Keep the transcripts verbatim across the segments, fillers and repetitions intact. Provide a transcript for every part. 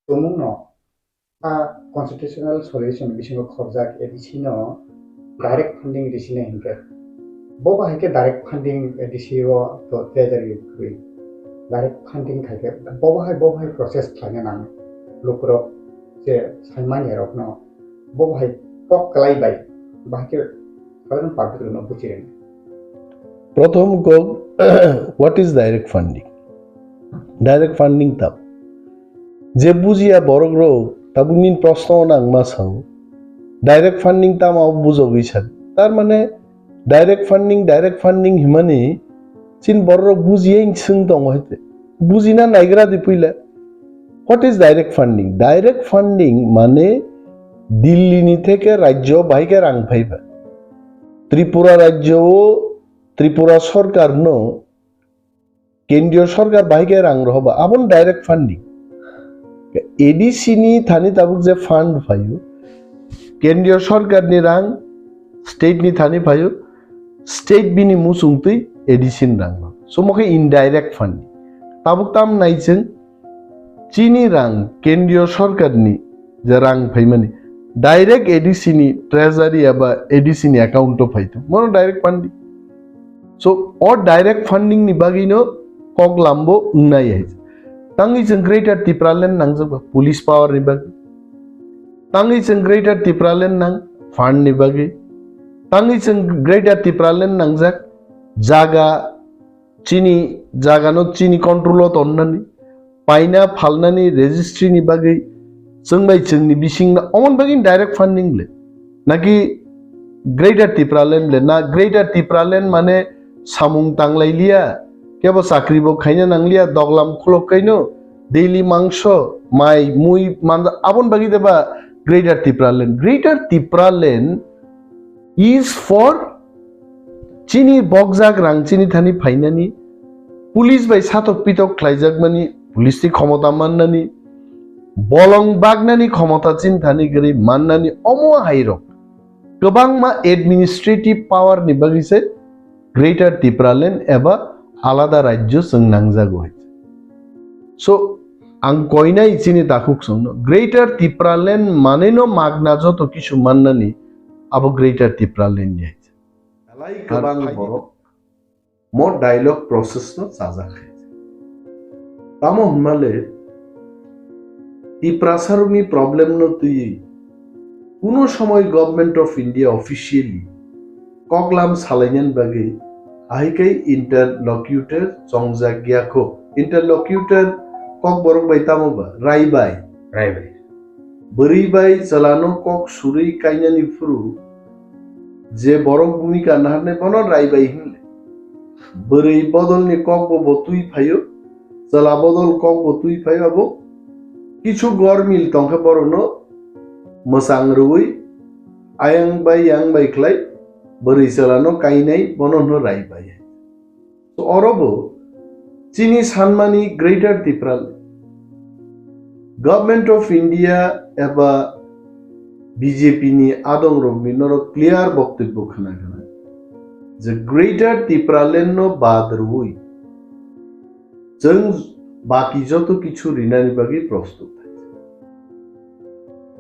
Tumungno a constitutional solution bisingo khorjak A D C no direct funding risi nai hinkhe, bo bahai khe direct funding A D C o to treasury rwi direct funding khai khe bo bahai, bo bahai process khlaina nang lukurok je saimanya rokno bo bahai kok kwlai bai bahai khe sadharan public rokno buchi rwna. Prothom kok, what is direct funding? Direct funding tam? Je bujiya borok rok tabuk nini proshno no ang ma sao. Direct funding tamo bujogwi san. Tar mane direct funding, direct funding himani chin borok rok bujiya swng tongo hai te. Bujina naigra di puila. What is direct funding? Direct funding mane Delhi ni theke rajyo bahai khe rang phaiba. Tripura rajyo o Tripura sorkar no kendriyo sorkar bahai khe rang rohoba, aboni direct funding. A D C ni thani tabuk je fund phaio, kendriyo sorkar ni rang, state ni thani phaio, state bini muchung twi A D C ni rang no. Sumo khe indirect funding. Tabuk tam nai chwng, chini rang kendriyo sorkar ni je rang phaimani direct A D C ni treasury eba A D C ni account o phai thung. Mono direct funding. So, o direct funding ni bagwi no kok lambo wngnai hai. Tangwi chwng Greater Tipraland nangjak ba police power ni bagwi. Tangwi chwng Greater Tipraland nang fund ni bagwi. Tangwi chwng Greater Tipraland nangjak jaga chini jaga no chini control o tonnani. Paina phalnani registry ni bagwi chwng bai chwngni bisingno omon bagwi direct funding le. Naki Greater Tipraland le, na Greater Tipraland mane samung tanglai liya, kebo chakri bo khaina nang liya, doglam khulok kaino, daily mangso, mai, mui, manda, abon bagwi deba Greater Tipraland. Greater Tipraland is for chini bokjak rang chini thani phainani, police bai satok pitok khlaijakmani, police ni khomota mannani, bolong bagnani khomota chini thani gri mannani omo hairok. Kwbangma administrative power ni bagwi se Greater Tipraland eba alada rajyo chwng nangjago hai. So, ang koinai chini takhuk songno, Greater Tipraland maneno magna joto kisu mannani abo Greater Tipraland ni hai. Belai kwbang borok mo dialogue process no chajak hai. Tamo hwnmale Tiprasarokni problem no twiwi kuno somoi Government of India officially koklam salainani bagwi ahaikai interlocutor chongjak ya kho. Interlocutor kokborok bai tamo ba? Rai bai. Rai bai. Bwrwi bai chwlano kok surwi kainani phuru je borok bhumika naharnai bono rai bai hinle. Bwrwi bodolni kokbo bo twi phaio, chwla bodol kokbo twi phaio abo. Kichu gormil tongkhe borokno mwchang rwui ayang bai yang bai khlai bwrwi chwlano kainai bono hwno rai bai. So, oro bo chini sanmani Greater Tipraland, Government of India eba B J P ni adongrokni norok clear boktobbo khna khna je Greater Tipraland no bad rwui chwng baki joto kichu rinani bagwi prostut.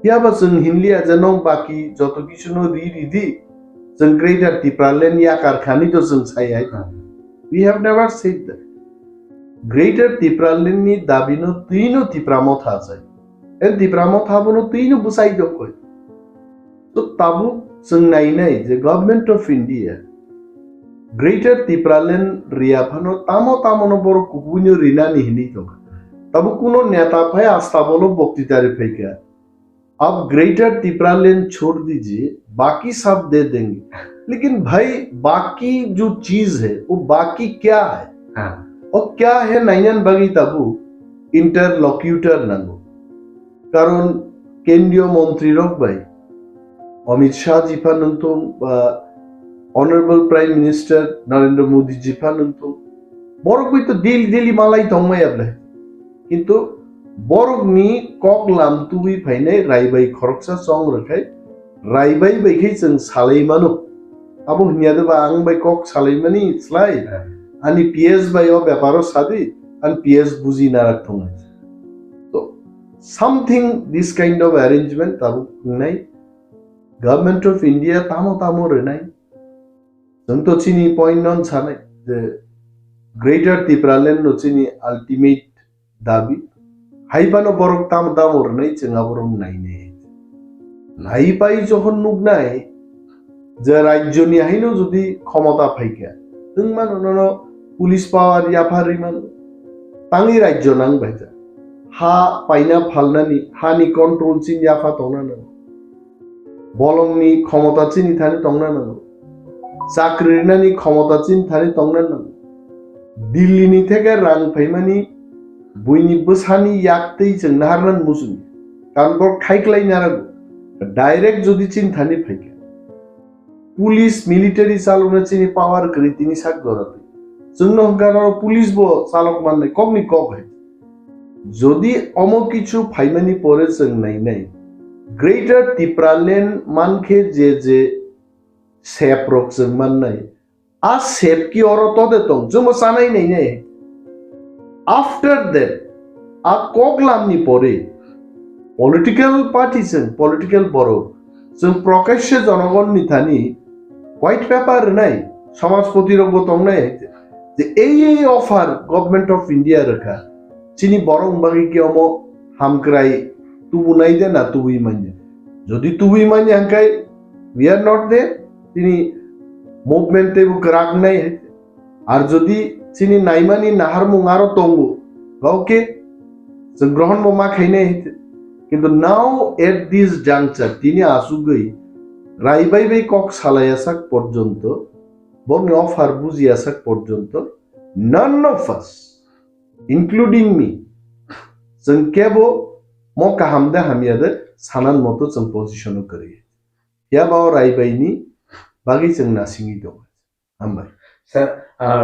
Phiya ba chwng hinliya je nong baki joto kichu no ri ridi, chwng Greater Tipraland yakar khani to chwng sai hai. We have never said that. Greater Tipraland ni dabi no twi no Tipra Motha achai. En Tipra Motha bono twi no bwsai dokoi. To tabuk chwng nainai je Government of India Greater Tipraland riya phano tamo tamo no borok kubuino rinani hinwi tongkha. Tabuk kuno neta phai asta bono boktitari phaikha. Ab Greater Tipraland chhod dijiye, baki sab de denge. Lekin bhai, baki jo cheez hai, wo baki kya hai? हाँ। Wo kya hai nainan bagwi tabuk interlocutor nango. Karon kendriyo montri rok bai Amit Shah ji pha nungthung ba Honorable Prime Minister Narendra Modi ji pha nungthung, borok bai to daily daily malai tongmaya ble. Kintu borok ni kok lam tubui phainai rai bai khoroksa chong rwkhai, rai bai bai khai chwng salai mano. Abo hwnya de ba ang bai kok salai mani slai, ani P S bai o beparo sadi, ani P S buji narak thongnai. To Something this kind of arrangement tabuk wngnai. Government of India tamo tamo rwnai. Chwng to chini point non sanai je Greater Tipraland no chini ultimate dabi. Hai phano borok tamo tamo rwnai chwng aborok nainai. Nai pai jokhon nuknai je rajyoni haino jodi khomota phaikha, chwng mano nono police power yapharwi mano. Tangwi rajyo nang baita. Ha paina phalnani, hani control chini yapha tongna nango. Bolongni khomota chini thani tongna nango. Chakri rinani khomota chini thani tongna nango. Delhi ni theke rang phaimani buini bwsani yaktwi chwng naharnan muchung. Kanbok khaiklai narago. Direct jodi chini thani phaikha. Police, military chalokna chini power kwrwi tini sak jora twi. Chwngno hwnkha oro police bo chalok mannai kokni kok hai. Jodi omo kichu phaimani pore chwng nainai, Greater Tipraland mankhe je je sep rok chwng mannai, a sep ki oro tode tong, chwngbo chanai nainai. After that, a koklamni pore political party chwng, political borok chwng prokasya jonogonni thani white paper rwnai, somajpoti rokbo tongnai, je ei ei offer Government of India rwkha, chini borok bagwi ki omo hamkrai tubunai de na tubui manya? Jodi tubui manya hwnkhe we are not there, chini movement teibo kwrak wngnai hai. Ar jodi chini naimani naharmung aro tongo, okay, chwng grohon bo ma khainai hai. Kintu now at this juncture tini asugwi raibai bai kok salaiya sak porjonto, bokni offer bujiya sak porjonto, none of us, including me, chwng kebo mo kaham de hamya de sanan moto chwng position o kwrwi. Phiya ba o raibai ni bagwi chwng nasingwi tongo. Hambai. Sir, ah,